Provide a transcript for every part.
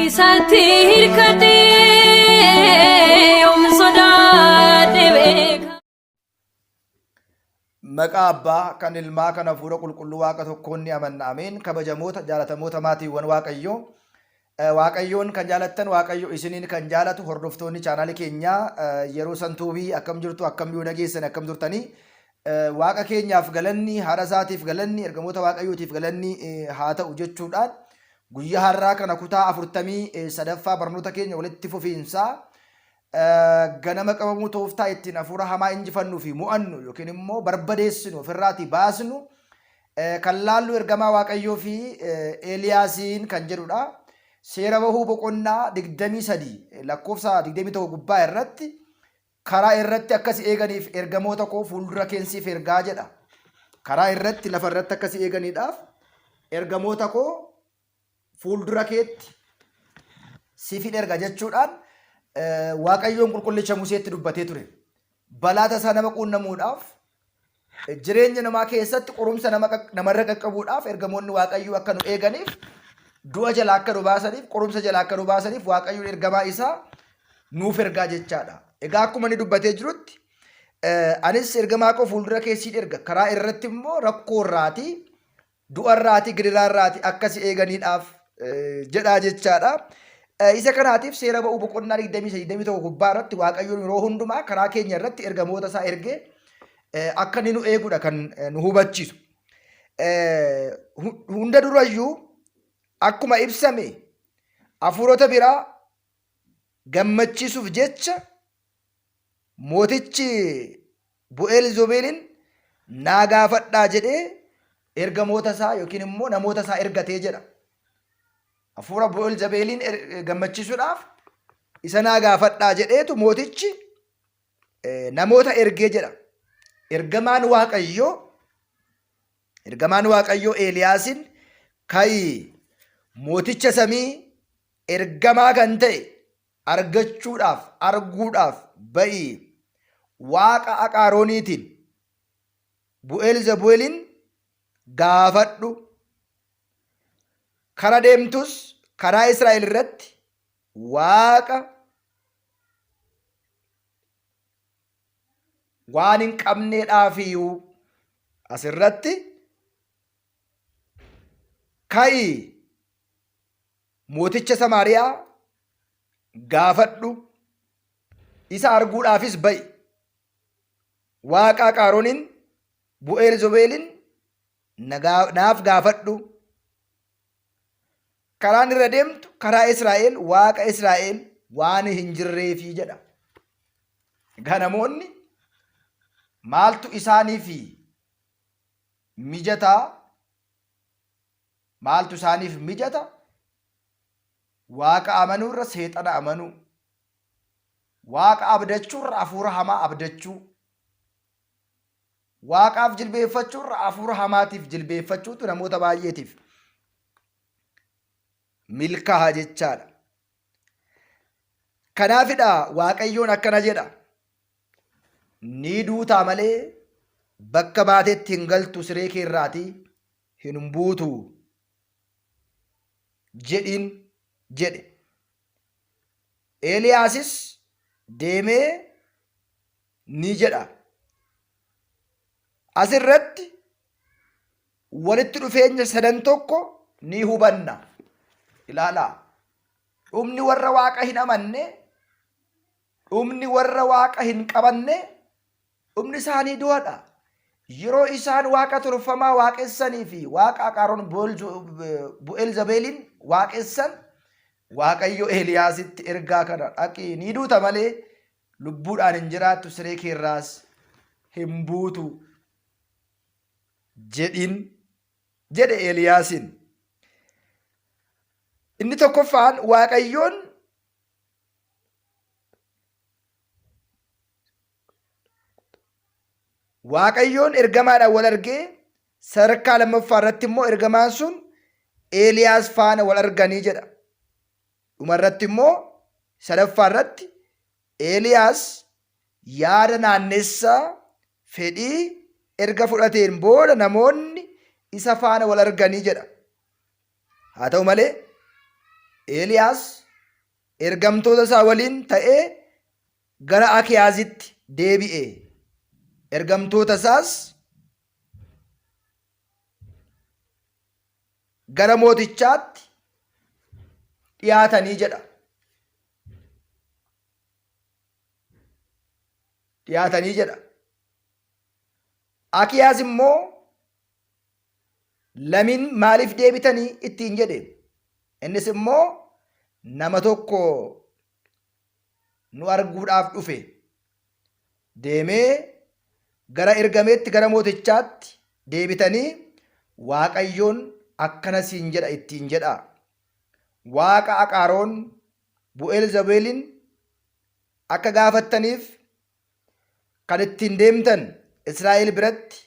Isatti hirkadhee yoom sodaadhe beeka. Maqaa Abbaa, kan Ilmaa, kan Hafuura Qulqulluu Waaqa tokkoon ni amanna. Ameen. Kabajamoota, jaalatamoota maatiiwwan Waaqayyoo. Waaqayyoon kan jaalattan, Waaqayyo isiniin kan jaalatu hordoftoonni chaanaalii keenyaa yeroo santuubii akkam jirtu, akkam yoo nageessan, akkam turtanii. Waaqa keenyaaf galanni, haadha isaatiif galanni, ergamoota Waaqayyootiif galanni haa ta'u jechuudhaan guyyaa har'aa kana kutaa 43ffaa barnoota keenya walitti fufiinsaa ganama qabamuu tooftaa ittiin hafuura hamaa injifannuu fi mo'annu yookiin immoo barbadeessinu ofirraatii baasnu kan laallu ergamaa Waaqayyoo fi Eeliyaasiin kan jedhudha. Seera bahuu boqonnaa 23 lakkoofsa 21 gubbaa irratti karaa irratti akka si eeganiif ergamoota koo fuuldura keen siif ergaa jedha. Karaa irratti lafa irratti akka si eeganiidhaaf ergamoota koo fuuldura keetti siifin erga jechuudhaan Waaqayyoon qulqullicha Museetti dubbatee ture. Balaa tasaa nama quunnamuudhaaf jireenya namaa keessatti qorumsa namarra qaqqabuudhaaf ergamoonni Waaqayyoo akka nu eeganiif du'a jalaa akka nu baasaniif qorumsa jalaa akka nu baasaniif Waaqayyoon ergamaa isaa nuuf ergaa jechaadha. Egaa akkuma inni dubbatee jirutti anis ergamaa koo fuuldura kee siin erga karaa irratti immoo rakkoo irraatii du'a irraatii gidiraa irraatii akka si eeganiidhaaf jedhaa jechaadha. Isa kanaatiif seera ba'uu boqonnaa 23 gubbaa irratti Waaqayyoon yeroo hundumaa karaa keenya irratti ergamoota isaa ergee akka inni nu eegudha kan nu hubachiisu. Hunda durayyuu akkuma ibsame hafuurota biraa gammachiisuuf jecha mootichi Bu'eel-Zobeelin naa gaafadhaa jedhee ergamoota isaa yookiin immoo namoota isaa ergatee jedha. Hafuura Bu'eel-Zobeelin gammachiisuudhaaf isa naa gaafadhaa jedheetu mootichi namoota ergee jedha. Ergamaan Waaqayyoo Ergamaan Waaqayyoo Eeliyaasin ka'i mooticha samii ergamaa kan ta'e argachuudhaaf, arguudhaaf ba'i, waaqa Aqaarooniitiin Bu'eel-Zebu'elin gaafadhu, kara deemtus karaa Israa'el irratti waaqa waan hin qabneedhaafiyyuu asirratti ka'i mooticha Samaariyaa gaafadhu, isa arguudhaafis ba'i. Waaqa Aqaarooniin Bu'eel Zobeelin naaf gaafadhu. Karaan irra deemtu karaa Israa'el Waaqa Israa'el waan hin jirreefi jedha. Egaa namoonni maaltu isaaniif mijataa Maaltu isaaniif mijata? Waaqa amanuurra seexana amanuu. Waaqa abdachuurra hafuura hamaa abdachuu. Waaqaaf jilbeeffachuurra hafuura hamaatiif jilbeeffachuutu namoota baay'eetiif milkaa'a jechaadha. Kanaafidha Waaqayyoon akkana jedha. Ni duutaa malee bakka baatetti hin galtu siree keerraatii hin buutu jedhiin jedhe. Eeliyaasis deemee ni jedha. Asirratti walitti dhufeenya sadan tokko ni hubanna. Ilaalaa. Dhumni warra waaqa hin amanne, dhumni warra waaqa hin qabanne, Dhumni isaanii du'adha. Yeroo isaan waaqa tolfamaa waaqessanii fi waaqa Aqaaroon Bu'eel-Zabeeliin waaqessan Waaqayyo Eeliyaasitti ergaa kana dhaqii ni duuta malee lubbuudhaan hin jiraattu siree keerraas hin buutu jedhiin jedhe Eeliyaasiin. Inni tokkoffaan Waaqayyoon Waaqayyoon ergamaadhaan wal argee sadarkaa lammaffaa irratti immoo ergamaan sun Eeliyaas faana wal arganii jedha. Dhuma irratti immoo sadaffaa irratti Eeliyaas yaada naannessaa fedhii erga fudhateen booda namoonni isa faana wal arganii jedha. Haa ta'u malee Eeliyaas ergamtoota isaa waliin ta'ee gara Akiyaazitti deebi'e. Ergamtoota isaas gara mootichaatti dhiyaatanii jedha. Dhiyaatanii jedha. Akiyaas immoo lamiin maaliif deebitanii ittiin jedhe. Innis immoo nama tokko nu arguudhaaf dhufe. Deemee gara ergameetti gara mootichaatti deebitanii Waaqayyoon akkana siin jedha ittiin jedhaa. Waaqa Aqaaroon Bu'eel Zabeelin akka gaafattaniif kan ittiin deemtan Israa'el biratti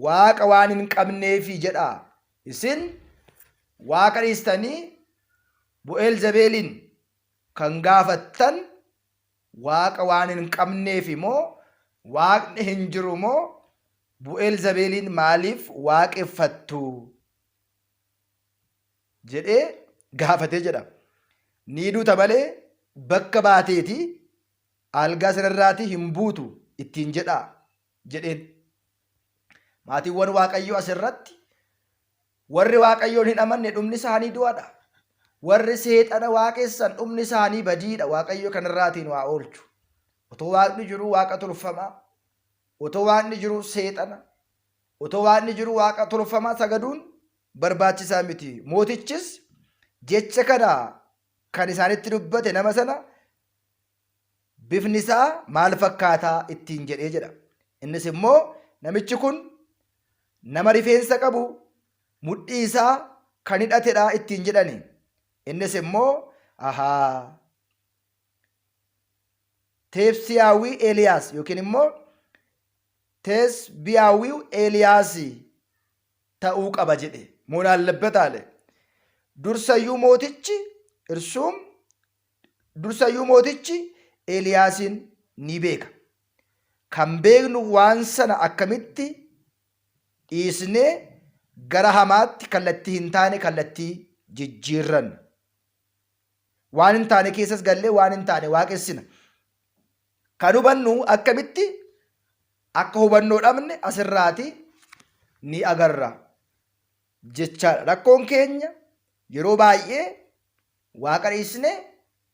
Waaqa waan hin qabneefi jedhaa. Isin Waaqa dhiistanii Bu'eel Zabeelin kan gaafattan Waaqa waan hin qabneefi moo Waaqni hin jiru moo Bu'eel Zabeeliin maaliif waaqeffattu? jedhee gaafatee jedha. Ni duuta malee bakka baateeti algaa sanarraatii hin buutu ittiin jedhaa jedheen. Maatiiwwan Waaqayyoo asirratti warri Waaqayyoon hin amanne dhumni isaanii du'adha. Warri seexana waaqessan dhumni isaanii badiidha. Waaqayyo kanarraatiin waa oolchu. Otoo Waaqni jiruu Waaqa tolfamaa, otoo Waaqni jiruu seexana, otoo Waaqni jiruu Waaqa tolfamaa sagaduun barbaachisaa miti. Mootichis jecha kana kan isaanitti dubbate nama sana bifni isaa maal fakkaataa ittiin jedhee jedha. Innis immoo namichi kun nama rifeensa qabu mudhii isaa kan hidhatedha ittiin jedhani. Innis immoo ahaa Teepsiyaawii Eeliyaas yookiin immoo Teesbiyaawii Eeliyaas ta'uu qaba jedhe. Moon አለበት Dursayyuu mootichi irsuum dursayyuu mootichi Eeliyaasiin ni beeka. Kan beeknu waan sana akkamitti dhiisnee gara hamaatti kallattii hin taane kallattii jijjiirranna. Waan hin taane keessas gallee waan hin taane waaqessina. Kan hubannu akkamitti akka hubannoo dhabne asirraati ni agarra jechaadha. Rakkoon keenya yeroo baay'ee waaqa dhiisnee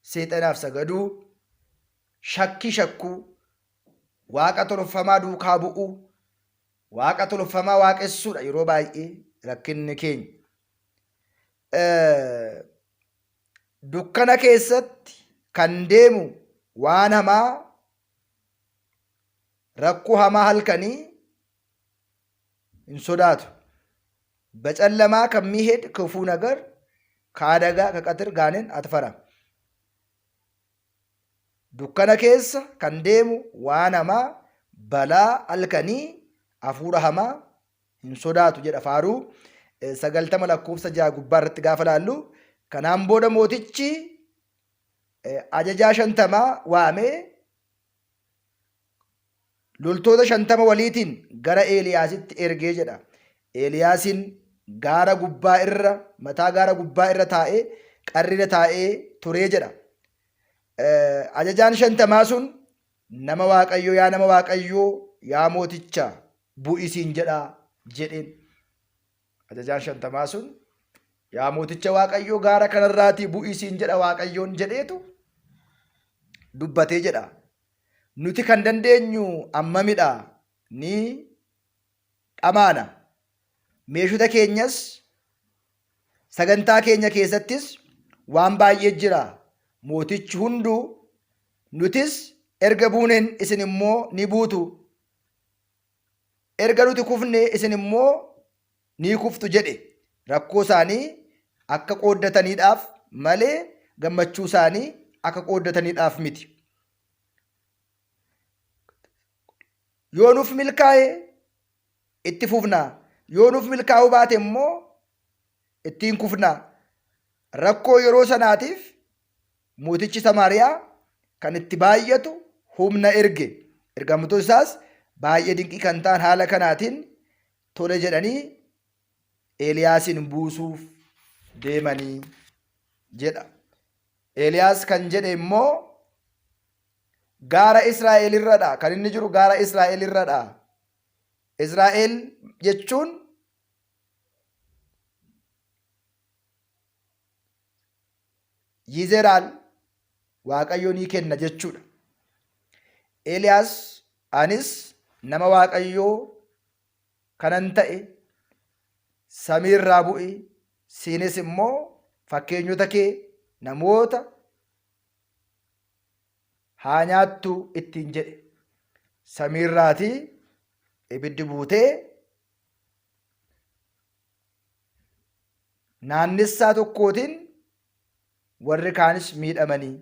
seexanaaf sagaduu, shakkii shakkuu, waaqa tolfamaa duukaa bu'uu, waaqa tolfamaa waaqessuudha yeroo baay'ee rakkinni keenya. Dukkana keessatti kan deemu waan hamaa rakkoo hamaa halkanii hin sodaatu. በጨለማ ከሚሄድ ክፉ ነገር ከአደጋ ከቀትር ጋኔን አትፈራም። Dukkana keessa kan deemu waan hamaa balaa halkanii hafuura hamaa hin sodaatu jedha faaruu 90 lakkoofsa 6 gubbaa irratti gaafa laallu. Kanaan booda mootichi ajajaa 50 waamee loltoota 50 waliitiin gara Eeliyaasitti ergee jedha. Eeliyaasiin gaara gubbaa irra mataa gaara gubbaa irra taa'ee qarrira taa'ee turee jedha. Ajajaan 50 sun nama Waaqayyoo yaa nama Waaqayyoo yaa mooticha bu'isiin jedha jedheen. Ajajaan 50 sun yaa mooticha Waaqayyoo gaara kanarraatii bu'isiin jedha Waaqayyoon jedheetu dubbatee jedha. Nuti kan dandeenyu ammamidha ni dhamaana. Meeshota keenyas sagantaa keenya keessattis waan baay'ee jira. Mootichi hunduu nutis erga buuneen isin immoo ni buutu. Erga nuti kufne isin immoo ni kuftu jedhe. Rakkoo isaanii akka qooddataniidhaaf malee gammachuu isaanii akka qooddataniidhaaf miti. Yoo nuuf milkaa'e itti fufna. Yoo nuuf milkaa'uu baate immoo ittiin kufna. Rakkoo yeroo sanaatiif mootichi Samaariyaa kan itti baay'atu humna erge. Ergamtoota isaas baay'ee dinqii kan ta'an haala kanaatiin tole jedhanii Eeliyaasin buusuuf deemanii jedha. Eeliyaas kan jedhe immoo gaara Israa'el irradha. Kan inni jiru gaara Israa'el irradha. Israa'el jechuun Yizeraal Waaqayyo ni kenna jechuudha. Eeliyaas anis nama Waaqayyoo kanan ta'e samiirraa bu'i siinis immoo fakkeenyota kee namoota haa nyaattu ittiin jedhe. Samiirraatii ibiddi buutee naannessaa tokkootiin warri kaanis miidhamanii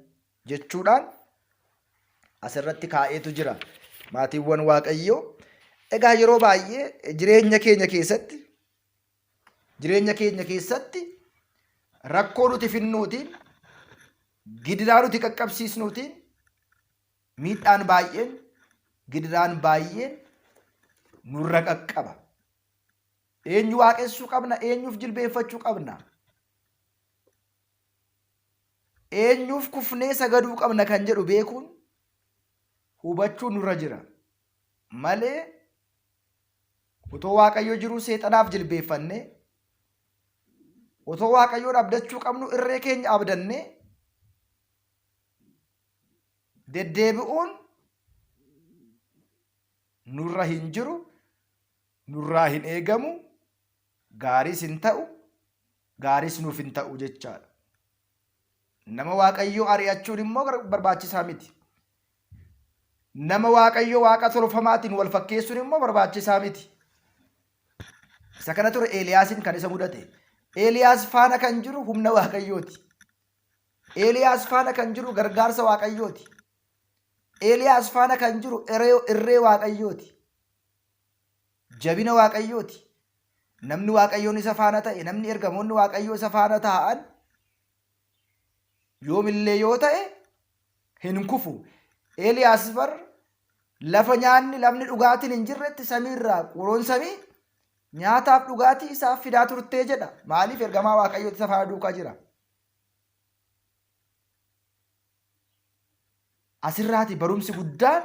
jechuudhaan asirratti kaa'eetu jira. Maatiiwwan Waaqayyoo. Egaa yeroo baay'ee jireenya keenya keessatti jireenya keenya keessatti rakkoo nuti finnuutiin gidiraa nuti qaqqabsiisnuutiin miidhaan baay'een gidiraan baay'een nurra qaqqaba. Eenyu waaqessuu qabna? Eenyuuf jilbeeffachuu qabna? Eenyuuf kufnee sagaduu qabna kan jedhu beekuun hubachuun nurra jira. Malee otoo Waaqayyo jiruu seexanaaf jilbeeffannee otoo Waaqayyoon abdachuu qabnu irree keenya abdannee deddeebi'uun nurra hin jiru, nurraa hin eegamu, gaariis hin ta'u, gaariis nuuf hin ta'u jechaadha. Nama Waaqayyoo ari'achuun immoo barbaachisaa miti. Nama Waaqayyoo waaqa tolfamaatiin wal fakkeessuun immoo barbaachisaa miti. Isa kana ture Eeliyaasiin kan isa mudate. Eeliyaas faana kan jiru humna Waaqayyooti. Eeliyaas faana kan jiru gargaarsa Waaqayyooti. Eeliyaas faana kan jiru irree Waaqayyooti. Jabina Waaqayyooti. Namni Waaqayyoon isa faana ta'e, namni ergamoonni Waaqayyoo isa faana taa'an yoomillee yoo ta'e hin kufu. Eeliyaas bar lafa nyaanni lafni dhugaatiin hin jirretti samiirraa qoroon samii nyaataaf dhugaatii isaaf fidaa turtee jedha. Maaliif ergamaa Waaqayyooti isa faana duukaa jira? Asirraati barumsi guddaan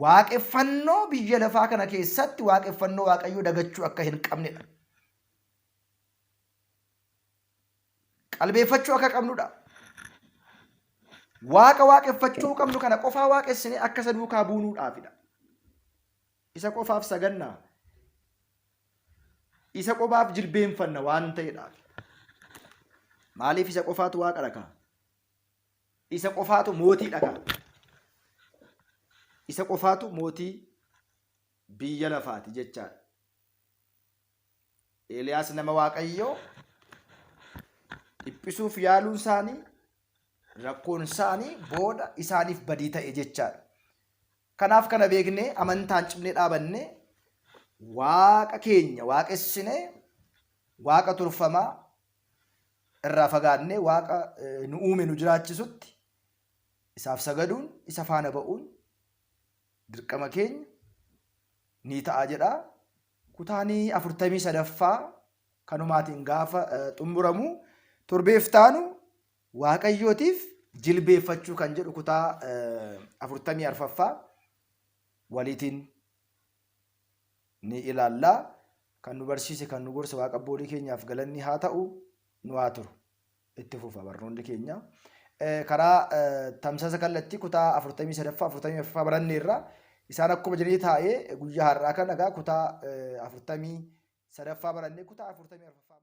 waaqeffannoo biyya lafaa kana keessatti waaqeffannoo Waaqayyoo dagachuu akka hin qabnedha. Qalbeeffachuu akka qabnudha. Waaqa waaqeffachuu qabnu kana qofaa waaqessinee akka isa duukaa buunuudhaafidha. Isa qofaaf sagannaa. Isa qofaaf jilbeenfanna waan ta'edhaaf. Maaliif isa qofaatu waaqa dhakaa? Isa qofaatu mootii dhakaa. Isa qofaatu mootii biyya lafaati jechaadha. Eeliyaas nama Waaqayyoo dhiphisuuf yaaluun isaanii rakkoon isaanii booda isaaniif badii ta'e jechaadha. Kanaaf kana beeknee amantaan cimnee dhaabannee Waaqa keenya waaqessinee Waaqa tolfamaa irraa fagaannee Waaqa nu uume nu jiraachisutti isaaf sagaduun isa faana ba'uun dirqama keenya ni ta'a jedha. Kutaanii 43ffaa kanumaatiin gaafa xumuramu torbeef taanu Waaqayyootiif jilbeeffachuu kan jedhu kutaa 44ffaa waliitiin ni ilaalla. Kan nu barsiise kan nu gorse Waaqa abboolii keenyaaf galanni haa ta'u nu haa turu. Itti fufa barnoonni keenya. Karaa tamsaasa kallattii kutaa 43ffaa 44ffaa baranneerra. Isaan akkuma jiranii taa'ee guyyaa har'aa kana egaa kutaa 43ffaa barannee kutaa 44ffaa.